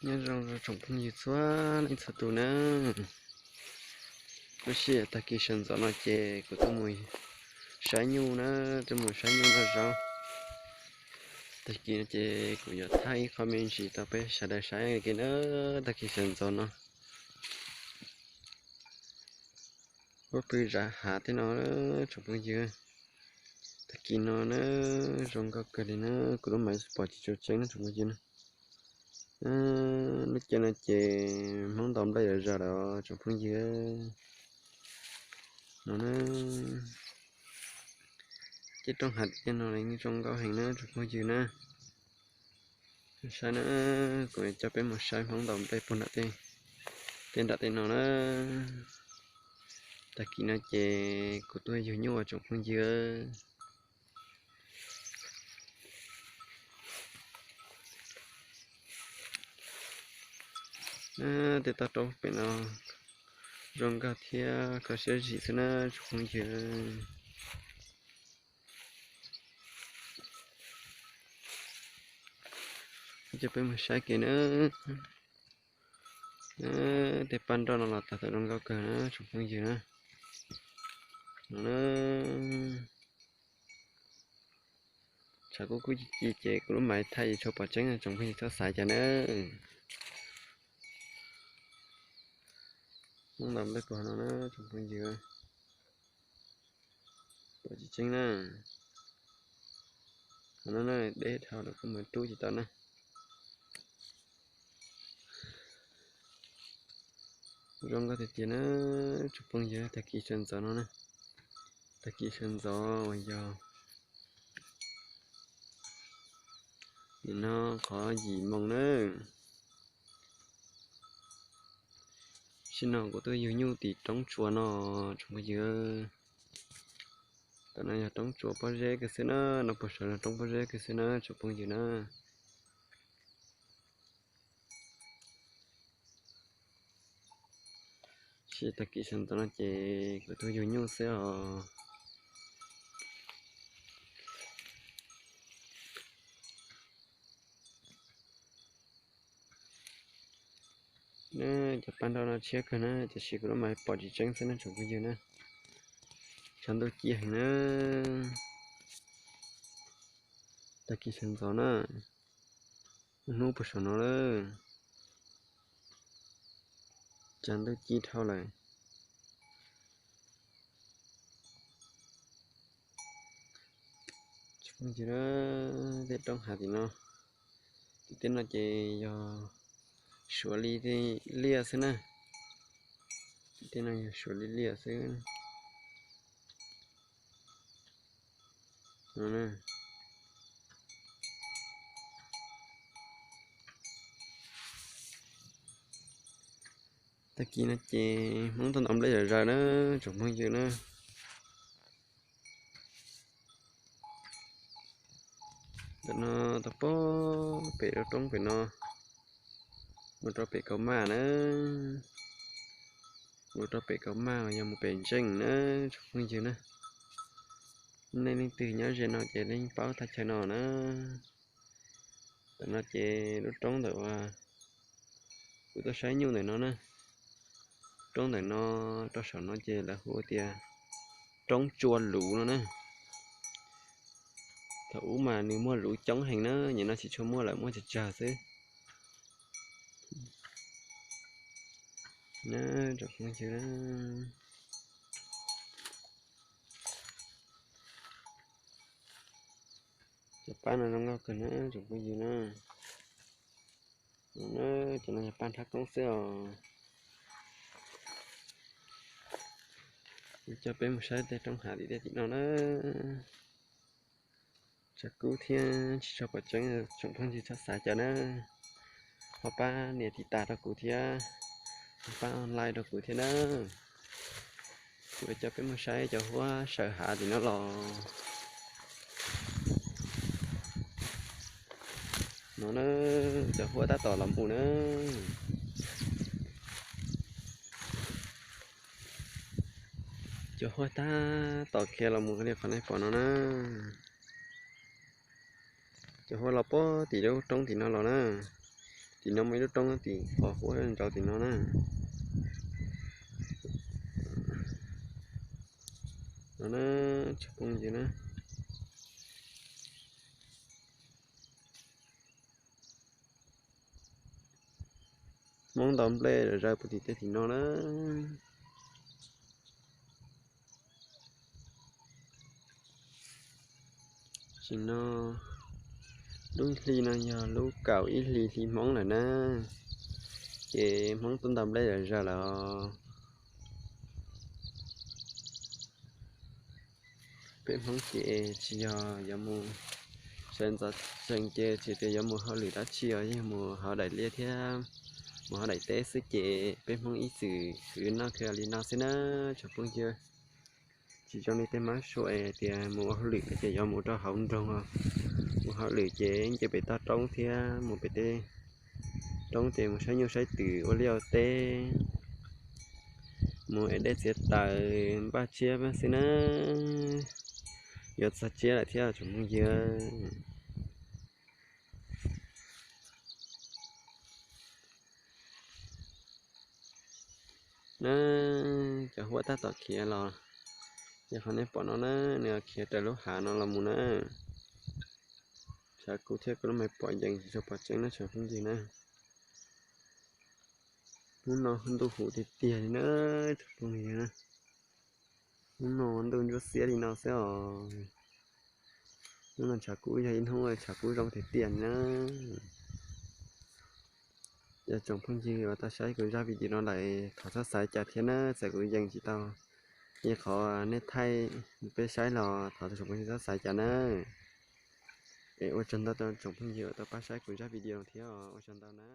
Nyob zoo tsoom phooj ywg txhua leej txhua tus na. Lub sij hawm tag kis sawv ntxov no ces kuv tuaj mus saib nyuj na, tuaj mus saib nyuj noj zaub. Tag kis no ces kuv yuav thaij ib qho me ntsis rau peb sawv daws saib ke na. Tag kis sawv ntxov no puab pw zav hav tej no tsoom phooj ywg. Tag kis no na zoo nkauj kawg li na, kuv lub maiv pom tsis tshua tseeb na tsoom phooj ywg na. Lub caij no ces Hmoob ntaus nplej zom zaws lawm tsoom phooj ywg. No na, tej roob hav tej no zoo nkauj heev na tsoom phooj ywg na. Saib na, kuv coj peb mus saib Hmoob ntaus nplej puag nram tej, tej nram tej no na. Tag kis no ces kuv tuaj yug nyuj tsoom phooj ywg. Tej toj roob pem no zoo nkauj thiab kho siab zim xwb na tsoom phooj ywg. Coj peb mus saib ke na. Tej paj nroj no los tag tau zoo nkauj kawg na tsoom phooj ywg na. No na, tshav kub kub ci ci ces kuv lub maiv thaij tsis tshua pom tseeb tsoom phooj ywg txhob xav cas na. Hmoob ntaus nplej puag no na tsoom phooj ywg. Pom tsis tseeb na. Qhov no na deb dhau lawm kuj mus rub tsis tau na. Zoo nkauj tiag tiag na tsoom phooj ywg, tag kis sawv ntxov no na. Tag kis sawv ntxov uas yog nim no qhov yim moos na. Sim no kuv tuaj yug nyuj tim roob tsua no tsoom phooj ywg. Tam no yog roob tsua pob zeb kiag xwb na, no puag saum yog roob pob zeb kiag xwb na tsoom phooj ywg na. Sim tag kis sawv ntxov no ces kuv tuaj yug nyuj xwb os. Cov paj nroj no tshiab kawg na, tiam sis kuv lub maiv pom tsis tseeb xwb na tsoom phooj ywg na. Tshav ntuj ci heev na. Tag kis sawv ntxov na, hnub puag saum no lawm. Tshav ntuj ci dhau lawm. Tej roob hav tim no, tim tej no ces yog suav li liaj xwb na. Tim tej no yog suav li liaj xwb. Tag kis no ces Hmoob tuaj ntaus nplej zom zaws na tsoom phooj ywg na. Ntawm no tau pom pem lub roob pem no, mus rau pem kaus maj na, mus rau pem kaus maj uas yog mus pem ntseej na tsoom phooj ywg na. Nej leej twg nyob ze no ces nej paub thaj chaw no na. Ntawm no ces lub roob ntawm uas kuv tuaj saib nyuj ntawm no na. Roob ntawm no rau saum no ces lawv hu tias roob tsua luv no na. Thaum ub mas nws muaj luv coob heev na, nim no tsis tshua muaj lawm, muaj tsawg tsawg xwb. Cov paj no zoo nkauj kawg na tsoom phooj ywg na. Cov no yog paj nrhab koob xwb os. Kuv coj peb mus saib tej roob hav tim tej tim no na. Tshav kub thiab tsis tshua pom tseeb, tsoom phooj ywg txhob xav cas na. Ho pab nias tiv tas rau kuv thiab, ho pab like rau kuv thiab na. Kuv coj peb mus saib cov huab sawv hav tim no los. No na, cov huab tab tom los mus na. Cov huab tab tom khiav los mus li qhov nej pom no na. Cov huab los puag tim lub roob tim no los na. Tim no muaj ib lub roob tim qhov huab ntsauv tim no na. No na, tsoom phooj ywg na. Hmoob ntau nplej zom zaws puv tim tej tim no na. Tam sim no lub hli no yog lub kaum ib hlis hli Hmoob lawm na, ces Hmoob tuaj ntau nplej zom zaws lawm os. Peb Hmoob ces tsis yog yuav mus sawv ntxov zeeg ces tsis tias yuav mus hauj lwm dab tsi os, yog mus hauv daim liaj thiab mus hauv daim teb xwb ces peb Hmoob ib txwm khwv noj khwv haus li no xwb na tsoom phooj ywg. Tsis zoo li tej mab sua es tias mus ua hauj lwm no ces yuav mus rau hauv nroog os. Mus hauj lwm ces nce pem toj roob thiab mus pem tej roob ces mus saib nyuj saib twm ua liaj ua teb, mus ev dej txiav taws npaj tsiab xwb na. Yuav txog tsiab lawm thiab tsoom phooj ywg. Na, cov huab tab tom khiav los, yog qhov nej pom no na, nws khiav raws lub hav no los mus na. Tshav kub thiab kuv lub me pom yees tsis tshua pom tseeb na tsoom phooj ywg na. Hnub no ntuj huv tiag tiag li na tsoom phooj ywg na. Hnub no ntuj ntsuab xiab li no xwb os. Hnub no tshav kub yog ib hnub tshav kub zoo tiag tiag na. Yog tsoom phooj ywg uas tau saib kuv zaj video no lawm thov txhob xav cas thiab na, txawm kuv yees tsis tau li qhov nej thaij peb saib los thov tsoom phooj ywg txhob xav cas na. Es ua tsaug ntau rau tsoom phooj ywg uas tau pab saib kuv zaj video no thiab ua tsaug ntau na.